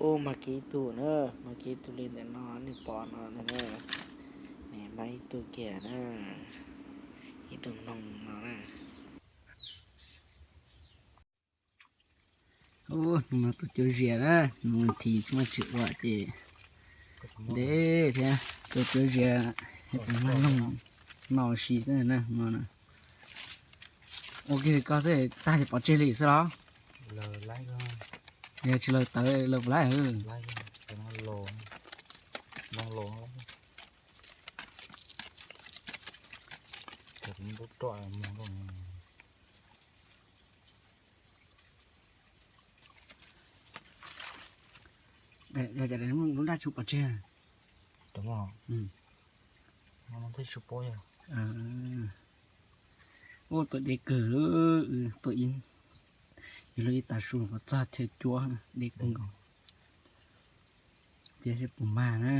Ub, mag kiag ib tug na, mag kiag ib tug li ntawm no nej pom no ntag na. Nws mag ib tug kiag na, ib tug noog no na. Ub, hnub no tuaj cuab zias na, hnub thib tsis muaj tsis ua ces ntev thiab, tuaj cuab zias es mag noog no si xwb na no na. Ua kiag li koj xwb tag li pov tseg li xwb los? Yog tsis lawv tawv lawv puas laib? Lub nraj tsis pov tseg. Ua tuaj deb kawg, tuaj ib, yog lub ib tag su qhov txog thiaj cuab, deb kawg nkaus. Tias seb puas mag na.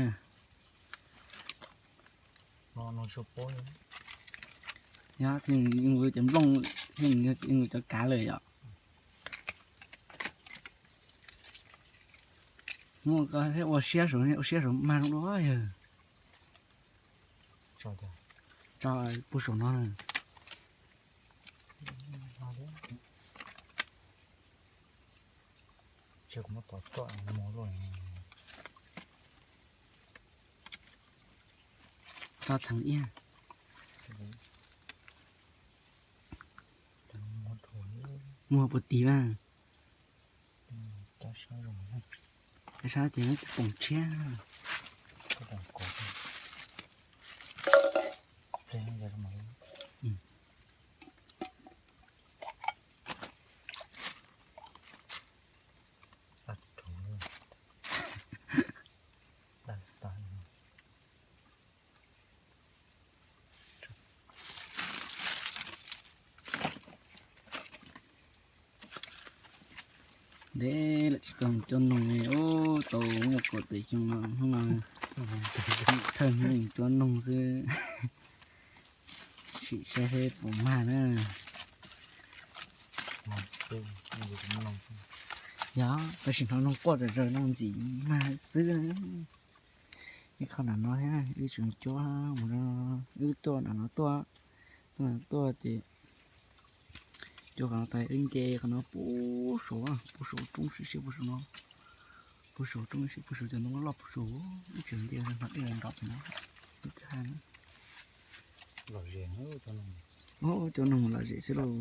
Yog, cov nplooj, cov kav lawm yom. Muaj koj thiab ua siab saum, ua siab saum mag zoo dua yawg. Tso puag saum no na. Tso txheem ib. Muag puas tig mas. Tab sis ces poom tshiab. Ntev lawm tsis tau cuab noog li, ub, tau muaj kaum tawm xyoo no, hnub no thawj hnub cuab noog xwb. Sim saib seb puas mag na. Yog, tab sis hnov noog quaj zom zaws no ntxim mag xwb. Ib qho nram no thiab, wb tseem cuab mus, wb tuaj nram no tuaj, tuaj nram tuaj ces cuab qhov no tas wb nce qhov no puag saud, puag saud roob siab siab puag saud no, puag saud roob siab puag saud cov ntoo loj loj puag saud, wb tseem nce no ib los nrov pem no, wb thiaj hais na. Cuab noog lom zem xwb lauj,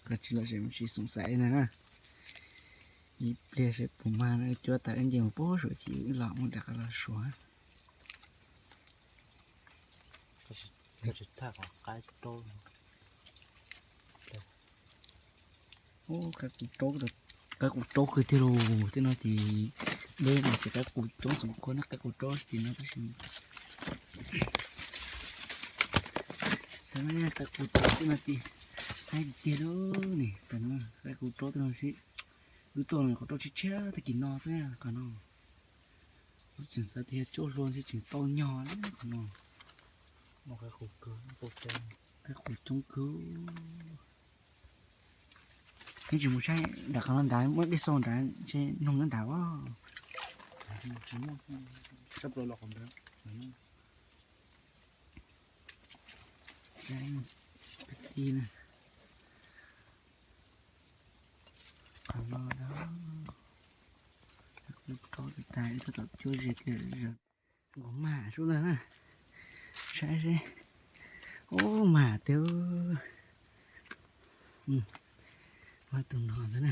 koj tsis lom zem mas tsis xoom xaiv na. Ib pliag seb puas mag na, cuab tas wb nce mus puag saud ces wb los muab rov qab los suav. Ub, qaib qus raub, qaib qus raub kawg tiag lauj, tej no ces deb no ces qaib qus coob txoom kua na, qaib qus raub tim no tab sis qaib qus raub tej no ces haib tiag lauj ne, tam no qaib qus raub tej no sib, wb tuaj no qhov raub tshiab tshiab tag kis no xwb qhov no. Wb tseem xav tias cuab hlua ntshe tseem tau nyog qhov no. Qaib qus coob kawg. Neb tsis mus saib nram qhov no nrad, muaj dej xauj nrad ntshe noog nyob nrad os. Qhov no, rau tas tas ib tug tom cuab ze kiag, nkaus mag sub ntawd na, saib seb. Ub, mag tiag. Mag tus no ntag na.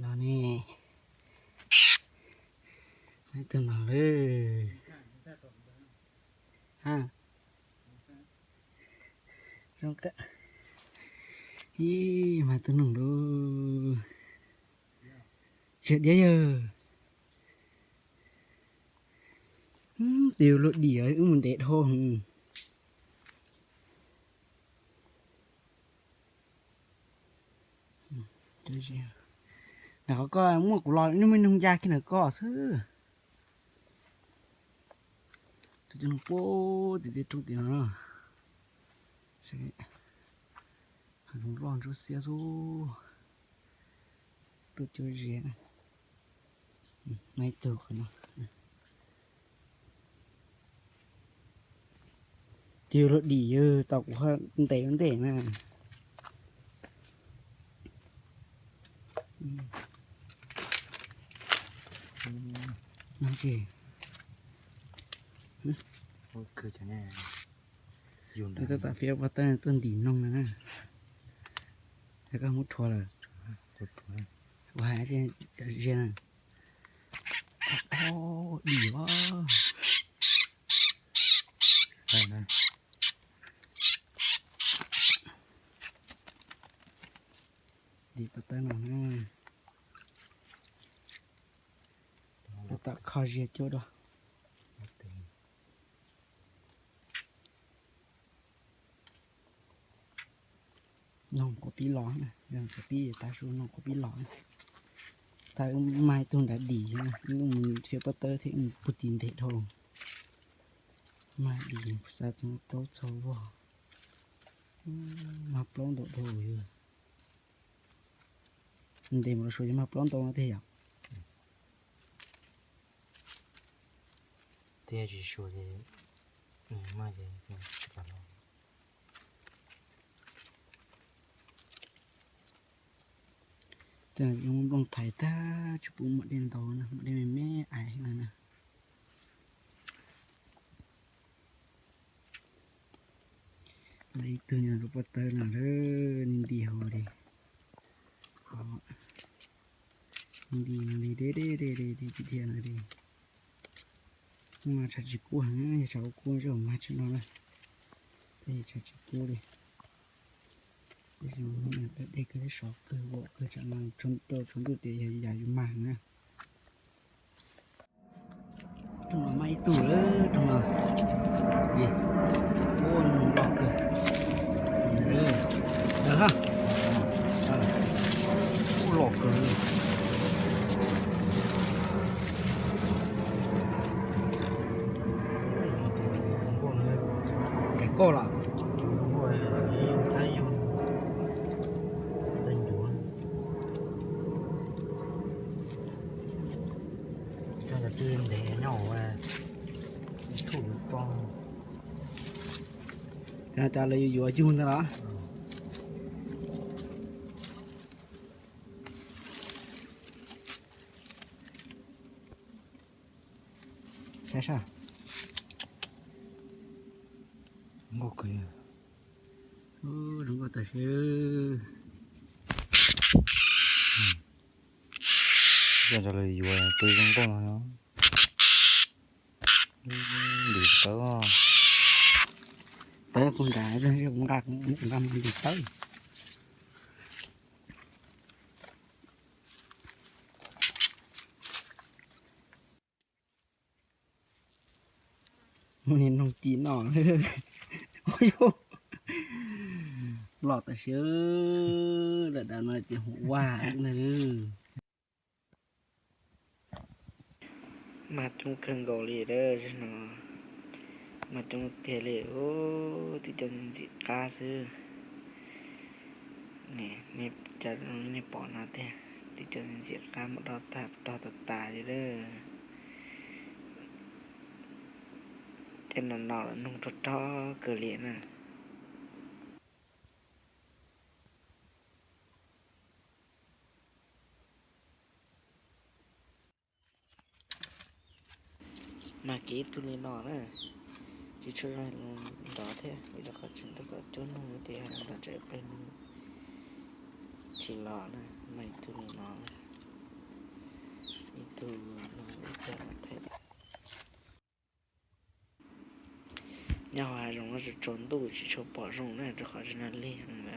No ne, mag tus no lawm. Ha, zoo kawg. Ib, mag tus noog lauj. Tsis diab yawg. Tus luaj dim wb mus ntev dhau. Nram qhov koj muaj kuv los nws muaj noog ya kiag ntawm koj xwb. Tus cov noog puag tim tej roob tim no. Zoo loj ntsuab xiab xwb. Tuaj cuab ziab. Muaj ib tug qhov no. Tig lub dim yog tau kuv ntes ua ntej na. Tab tom fiab pov tawb tuaj ntim noog na. Koj muab rhuav lawm. Ua hais ziag na. Dim os. Dim pov tawb no na. Tab tom kho ziag cuab dua. Noog quav pib los, quav pib tav su noog quav pib los. Tab mas ib tug nrad dim, wb mus fiab pov tawb thiab wb mus pug tis ntes dhau. Mag dim xav tus taub txog vog. Mag plaub ntau dhau. Ntes mus los suav yog mag plaub ntau no tiag yom. Thiab tsis suav ces mag ces tsis kam los. Tej no yuav muab nplooj thaiv tag tsis pub muaj dej ntau na, muaj dej me me ais no na. Lawv ib tug nyob rau pov tawb no, nti nti hauv li. Nti no li deb deb deb deb tiag tiag no li. Mas tshav tsis kub heev, yog tshav kub kub zoj mas tsis no na. Tej tshav tsis kub li. Tab sis dej kawg thiab sov kawg, vau kawg, tsam no rau tsaus ntuj ces yog yam yus mag na. Rooj no mas ib tug lawm, rooj no. Ua noog loj kawg. Ntawd ha. Ua loj kawg. Koj los. Cov twg ntev nyob hauv, thuj to. Cov lawv yuav yuav yug ntawd los. Saib sab. Nkauj kawg. Zoo nkauj tas siab. Cov lawv yuav pw zoo nkauj no. Ntim tawb. Tawb kuv nqa, nqa ntim tawb. Muaj niag noog ci no. Loj tas siab, dav dav no ces hum vaj na. Mas coob kawg nkaus li lawm no. Mas coob tiag li, tib co ntxim qab xwb. Nej pom no tiag, tib co ntxim qab mus do tag rog tas tas li lawm. Ces no no los noog rog rog kawg li na. Mas kev ib tug li no na, tsis tshua zoo ntov thiab, vim rau qhov tseem tab tom cuab noog ces los tseem peb noog tsis los na, mas ib tug li no na, ib tug no ib tug no thiab. Nyob hauv hav zoov no tsaus ntuj tsis tshua pom zoo na, rau qhov tsis nag lig heev na.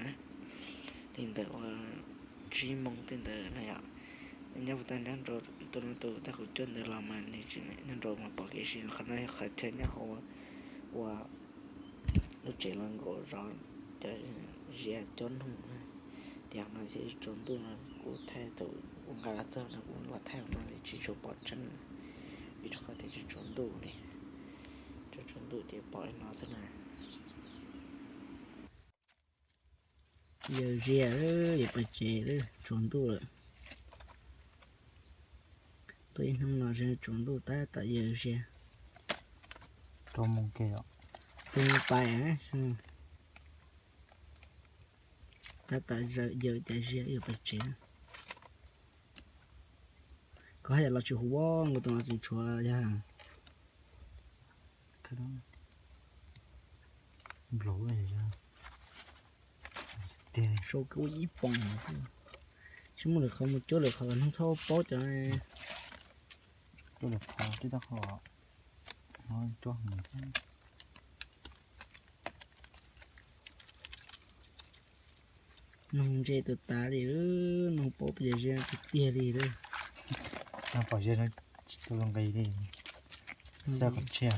Li ntawm ua tsib moos tej ntawd na yom. Nyob puas tag nyob rau tus no tus tag kuv cuab ntawd los mas nws tsis nyob rau mas pom kev si, qhov no yog qhov chaw nyob hauv ua lub tsev los nkaum zov cov ziab cuab noog na. Tiam no thiaj tsaus ntuj no kuv thaij tus kuv nqa los txog no kuv los thaij no tsis tshua pom tseeb, vim rau qhov tias tsaus ntuj li, tsaus ntuj ces pom li no xwb na. Yaws ziag, yuav pais tsev lawm, tsaus ntuj lawm. Tuaj ib hnub no tsaus ntuj tab tom yaws ziag. Rau mus ke os. Tus mus pais, tab tom yaws cas ziag yuav pais tsev. Koj haj yam los tsis huv, nkaus tus no tseem tshuav yog nplaum tiag. Sau kub ib poom xwb. Tsis muaj lwm qhov mus cuab lwm qhov los hnub txhob paub cov. Cuab lwm qhov tib tag qhov no cuab heev. Noog ntse tus tas li lawm, noog paub pes ziab tiag tiag li lawm. Noog pom ziab no tsis tau luag nqis li, xav kom tshiab.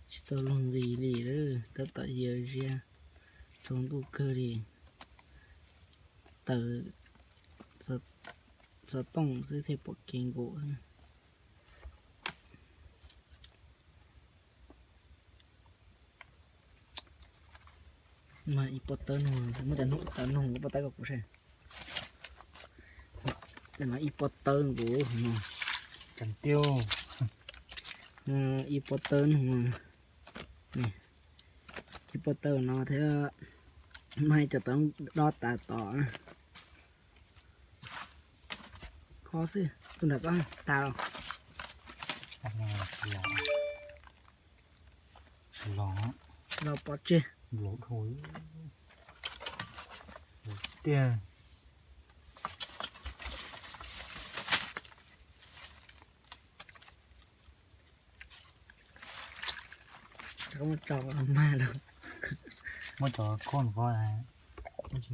Tsis tau luag nqis li lawm, tab tom yaws ziag, tsaus ntuj kawg li. Taws xov tooj xwb thiaj pom kev nkaus. Mas ib pob tawb no, muab cov noog ua tau noog ua pob tawb kom kuv saib. Mas ib pob tawb nkaus no. Ib pob tawb no, ib pob tawb no thiab, mas cov tawb dob tas tod. Kho xwb, tus nram koj tas los. Los, los pov tseg. Nplaum dhau tiag. Muab cov khob nqos, ris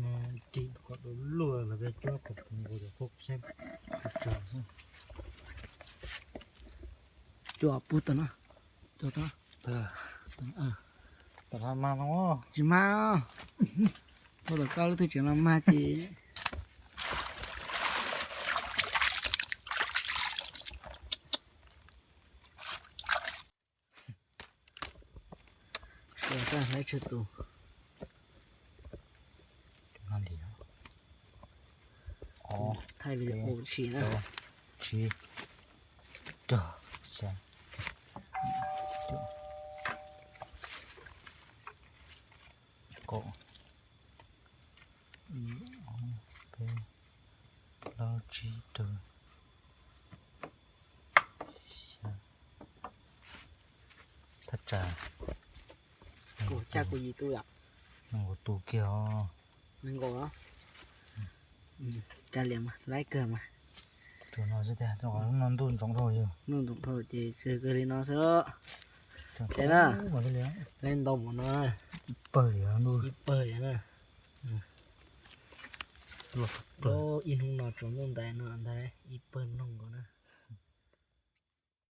kom luaj luaj los peb cuab kom nkaus cov khob saib. Cua pug tau no. Cua tau. Tsis mag. Ua tom koj lub twg tseem los mag ces. Sawv daws hlais tsawg tus. Thaij video ua si na. Tsib, rau, xya, kaum, ib, ob, peb, plaub, tsib, rau, xya. Thaj tsam. Kuv caj kuv yim tus yom. Nees nkaum tus kiag os. Nees nkaum os. Caj liam mas laib kawg mas. Tsuas no xwb tiag, rau qhov no ntuj ntsoov dhau yog. Ntuj ntsoov dhau ces tsawg kawg li no xwb. Ces na, laib ntau mus no. Ib pawg li ntuj. Ib pawg li na. Ib hnub no tsaus ntuj ntais no ntag, ib pawg noog nkaus na.